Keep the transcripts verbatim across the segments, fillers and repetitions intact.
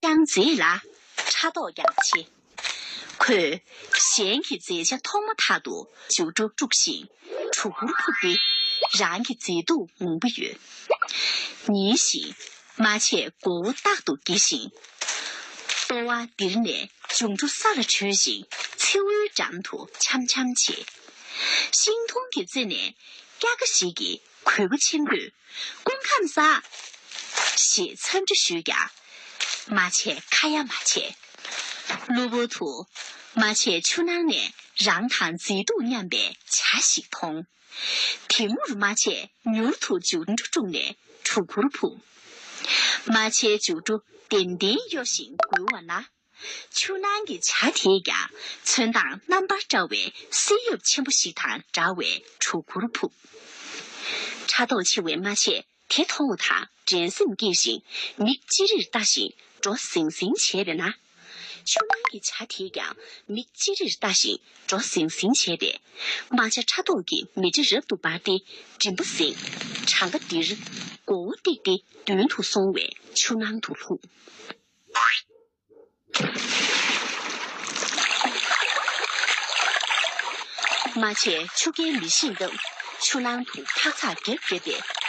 ཀྱང་མཛེས་ལ། ཕྲག་དོག་ཀྱང་ཆེ། ཁོས་གཞན་གྱི་མཛེས་ཆ་མཐོང་མ་ཐག་ཏུ་མཇུག་སྒྲོ་དཀྲུགས་ཤིང་གྲུ་གུར་ཕུབ་སྟེ་རང་གི་མཛེས་སྡུག་ངུ་གི་ཡོད། ཉིན་ཞིག་རྨ་ཆས་མགོ་བོ་རྟག་ཏུ་འགྱེལ་ཞིང་། ལྟོ་བ་ལྡིར་ནས་འབྱུང་འཕྲོད་ས་ལ་བྲུས་ཤིང་མཚེའུའི་འགྲམ་དུ་འཆམ་འཆམ་བྱེད། ཤིང་སྡོང་གི་རྩེ་ནས་སྐྱ་ཀ་ཞིག་གིས་གུས་པ་ཆེན་པོས། སྐུ་ཁམས་བཟང་། ཞེས་འཚམས་འདྲི་ཞུས་ཀྱང་། རྨ་ཆས་ཁ་ཡ་མ་བྱས། གློ་བུར་དུ་རྨ་ཆས་ཆུ་ནང་ནས་རང་དང་མཛེས་སྡུག་མཉམ་པའི་བྱ་ཞིག་མཐོང་། དེ་མུར་རྨ་ཆས་མྱུར་དུ་མཇུག་སྒྲོ་དཀྲུགས་ནས་གྲུ་གུར་ཕུབ། རྨ་ཆས་མཇུག་སྒྲོ་ལྡེམ་ལྡེམ་གཡོ་ཞིང་འགུལ་བ་ན། ཆུ་ནང་གི་བྱ་དེས་ཀྱང་ཚོན་མདངས་རྣམ་པར་བཀྲ་བའི་བསིལ་ཡབ་ཆེན་པོ་ཞིག་དང་འདྲ་བའི་གྲུ་གུར་ཕུབ། ཕྲག་དོག་ཆེ་བའི་རྨ་ཆས་དེ་མཐོང་བ་དང་འགྲན་སེམས་སྐྱེས་ཤིང་མིག་ཅི་རིར་ལྟ་ཞིང་འགྲོ་ཟིང་ཟིང་བྱས་པས་ན། ཆུ་ནང་གི་བྱ་དེས་ཀྱང་མིག་ཅི་རིར་ལྟ་ཞིང་འགྲོ་ཟིང་ཟིང་བྱས་པས། རྨ་ཆས་ཕྲག་དོག་གི་མེ་དྲི་རབ་ཏུ་འབར་ཏེ་མགྲིན་པ་གཟེངས། བྲང་ཁ་ལྡིར། མགོ་བོ་བཏེགས་ཏེ་མདུན་དུ་སོང་བས་ཆུ་ནང་དུ་ལྷུང་། རྨ་ཆས་ཆུ་རྐྱེན་མི་ཤེས་སྟབས་ཆུ་ནང་དུ་ཐག་ཚག་རྒྱབ་བརྒྱབ་པས།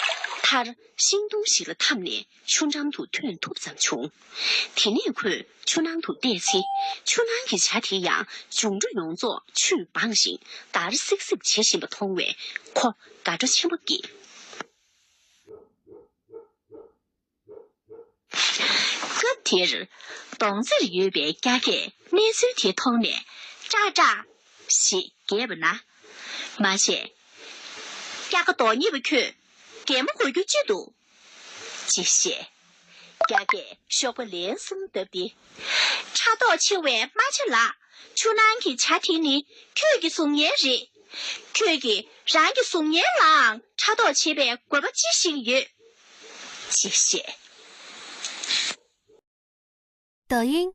མཐར་ཤིང་སྡོང་ཞིག་ལ་འཐམས་ནས་ཆུ་འགྲམ་དུ་ཐོན་ཐུབ་ཙམ་བྱུང་། དེ་ནས་ཁོས་ཆུ་ནང་དུ་བལྟས་ཚེ། ཆུ་ནང་གི་བྱ་དེ་ཡང་འབྱུང་འགྲོ་ཡོངས་རྫོགས་ཆུས་སྦངས་ཤིང་འདར་སིག་སིག་བྱེད་བཞིན་པ་མཐོང་བས་ཁོ་དགའ་སྤྲོ་ཆེན་པོ་སྐྱེས། སྐབས་དེར། གདོང་རྩེར་ཡོད་པའི་སྐྱ་ཀས་གནས་ཚུལ་དེ་མཐོང་ནས་ཀྲག་ཀྲག་ཞེས་བརྒྱབ་པ་ན། རྨ་ཆས། སྐྱ་ཀ་གདོང་ཉེས་པ་ཁྱོད། གད་མོ་གོ་རྒྱུ་ཅི་འདུག་ཅེས་བཤད། སྐྱ་ཀས་གཤོག་པ་ལན་གསུམ་བརྡབས་ཏེ། ཕྲག་དོག་ཆེ་བའི་རྨ་ཆས་ལགས། ཆུ་ནང་གི་བྱ་དེ་ནི་ཁྱོད་ཀྱི་གཟུགས་བརྙན་རེད། ཁྱོད་ཀྱིས་རང་གི་གཟུགས་བརྙན་ལའང་ཕྲག་དོག་བྱེད་པའི་དགོས་པ་ཅི་ཞིག་ཡོད། ཅེས་བཤད། 抖音